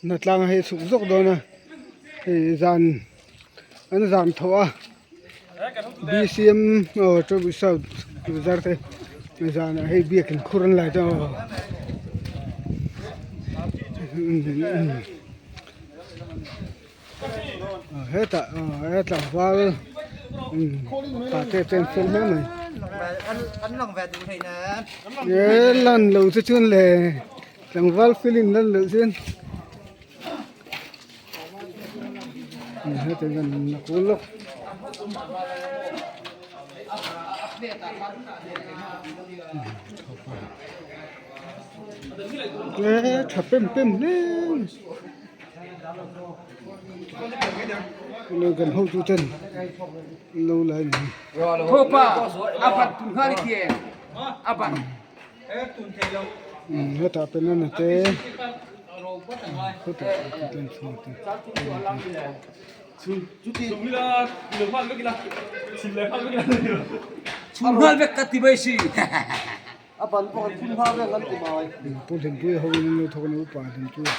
Hnatlang a hei chhuk zawk dawn a hei zan an zan tho a bcm aw tribal south bazar te zanah hei biakin khur an lai dawn aw hetah he tlangval pate te an fel hle mai he lan lo te chuan le Tlangval feeling lan loh chuan heti hian a kul lawk. E tha pem pem hle mai kan hotu ten lo la a ni. Hetah banana te khawtah ten chhung te Pu Hlimpuia ho in an lo thawk a ni upa Hlimpuia.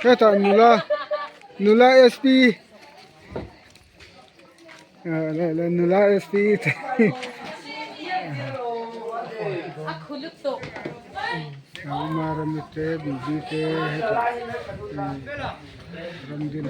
Hetah nula nula sp nula sp Marami te BB te hetah Ramdin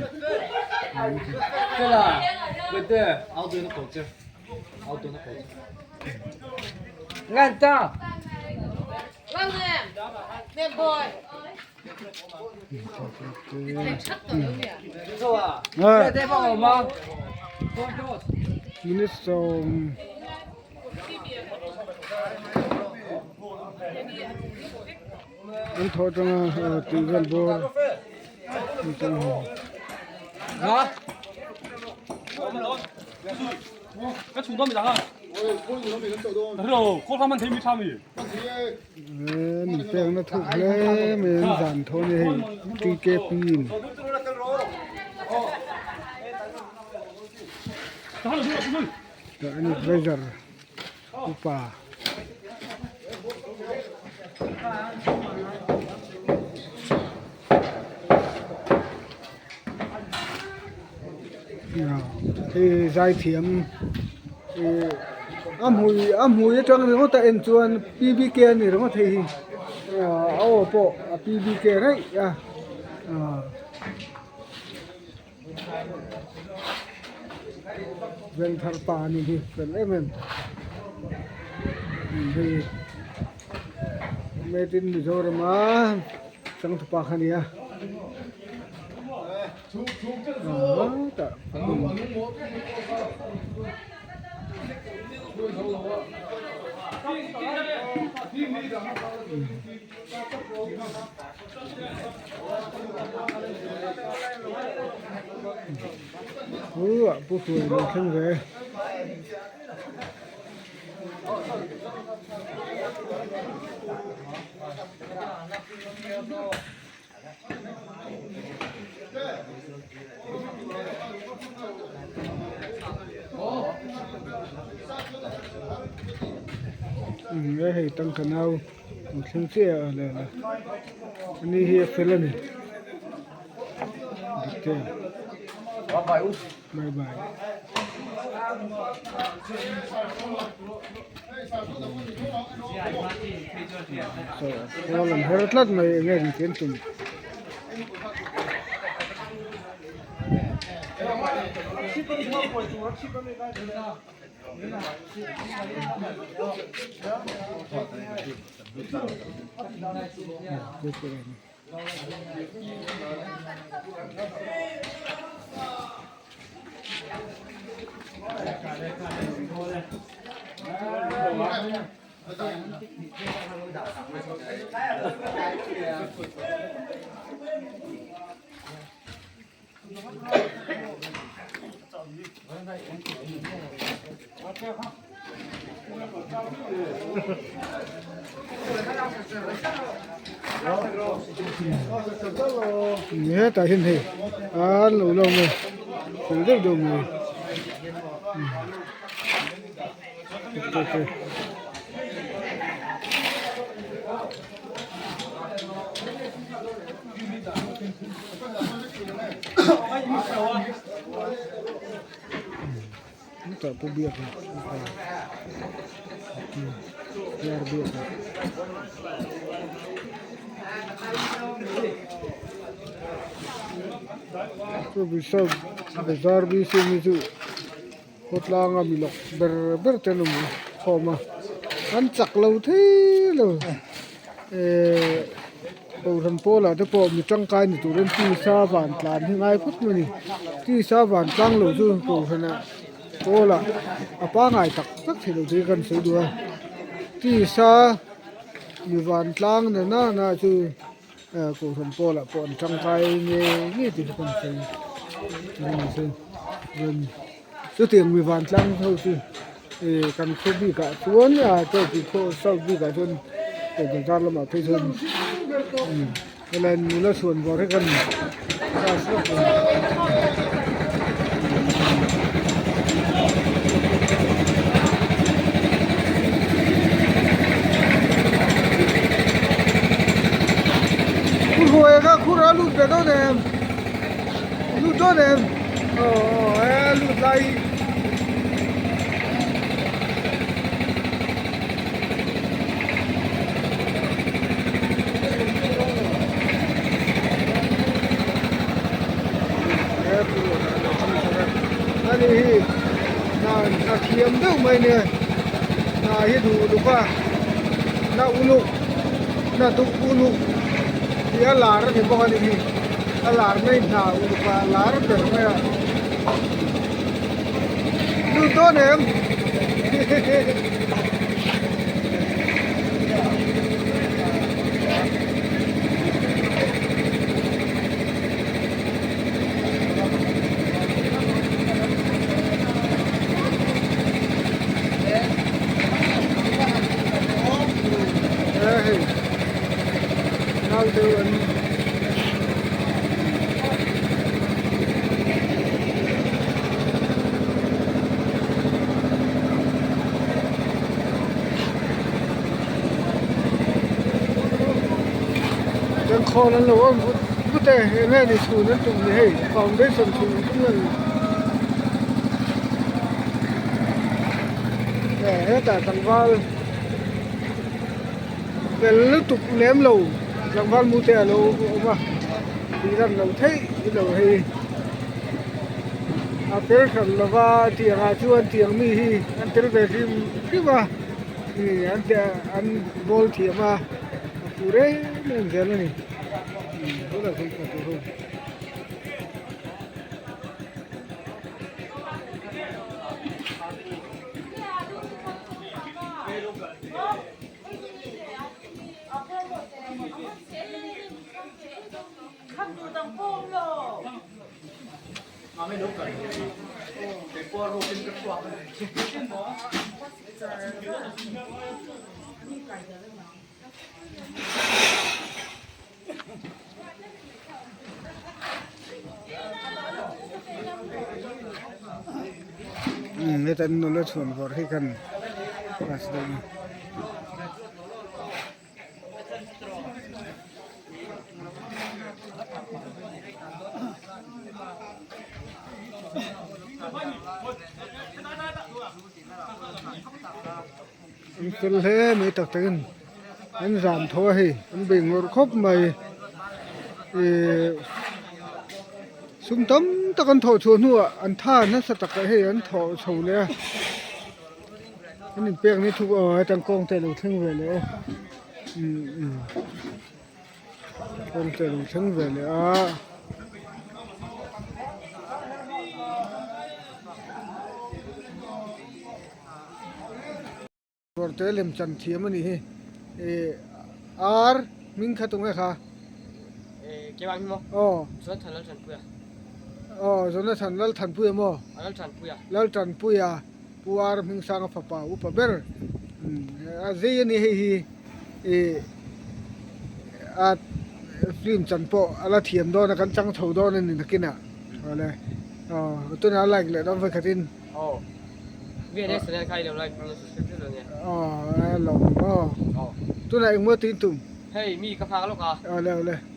Minute sawm an thawh atanga tih vel bawr min pekna thuk hle mai an zan thaw a ni hei TKP in. Tah an advisor upa. Hei zaithiam ih a hmui a hmui atang ringawt a en chuan PBK a ni ringawt hei hi a aw pawh a PBK raih a ah. Vengthar pa a nih hi fel em em hei made in Mizoram a changtupa kha a ni a tah. Hu ah pu hruai lo thleng ve. Hei tangka nau. An thleng chiah a le le ani hi a fel a ni dikte bye bye saw an her tlat mai eng nge ni tih an tum. Hetah hian hei an lo lawm a fel deuh deuh mai. Tah pawh biak a ar biak a chu bazar bc hi chu. Khawtlanga mi lawk ber ber te an awm khawm a an chak lo thei lo ehh kohhran pawlah te pawh mi tangkai ni turin tisa van tlan hi ngai phawt mai a ni tisa van tlang lo chu kohhranah pawlah a pangai tak tak thei lo tih kan sawi duh a tisa mi van tlang na nana chu. Kohhran pawlah pawh an tangkai nge nge tih kha kan sawi a ni chutiang mi vantlang ho chu ih kan khaw bikah chuan south bikah chuan bazar lamah phei chuan helai nula chhuan vawr hi kan class vak lo. Khuhruai kha khur a lut ve dawn em lut dawn em aw aw e a lut lai hi. Ani hi hna hna thiam deuh mai nia hna hi duh uluk a hna uluk hna duh uluk tih a lar a ni bawk a ni hi a lar mai hna uluk ah a lar ber mai a lut dawn em hei nau deuh an Khawl an lo awm vut vut e eng nge ni chhun an tum ni hei foundation chhun an tum nge ni hetah tlangval fel lutuk lem lo tlangval mu te a lo awm a tih lan loh theih lo hei a fel hran lova tiang ah chuan tiang mi hi an tel ve hrim hrim a ih an an bawl thiam a. A fu reng reng zel a ni tunah chuan photo ho. Umm heta nula chhuan vawrh hi khan class deuh a. An fel hle mai tak takin an zam tho a hei an bei ngawrh khawp mai ihh sum tam tak an thawh chhuah hnuah an tha nasa tak ah hei an thawh chho leh a an inpek ni thuk aw hetang kawng te a lo thleng ve leh e umm umm kawng te a lo thleng ve leh a. te lem chan thiam a nih hi ih ar hming kha tunge kha aw aw Jonathan Lalthanpuia maw Laltanpuia Pu Ar Hmingsanga fapa upa ber a zei a ni hei hi ih a film chan pawh a la thiam dawn a kan chang chho dawn a ni nakinah awle aw tunah a like leh dawn vawikhatin aw a lawm aw tunah engmaw tih tum awle awle.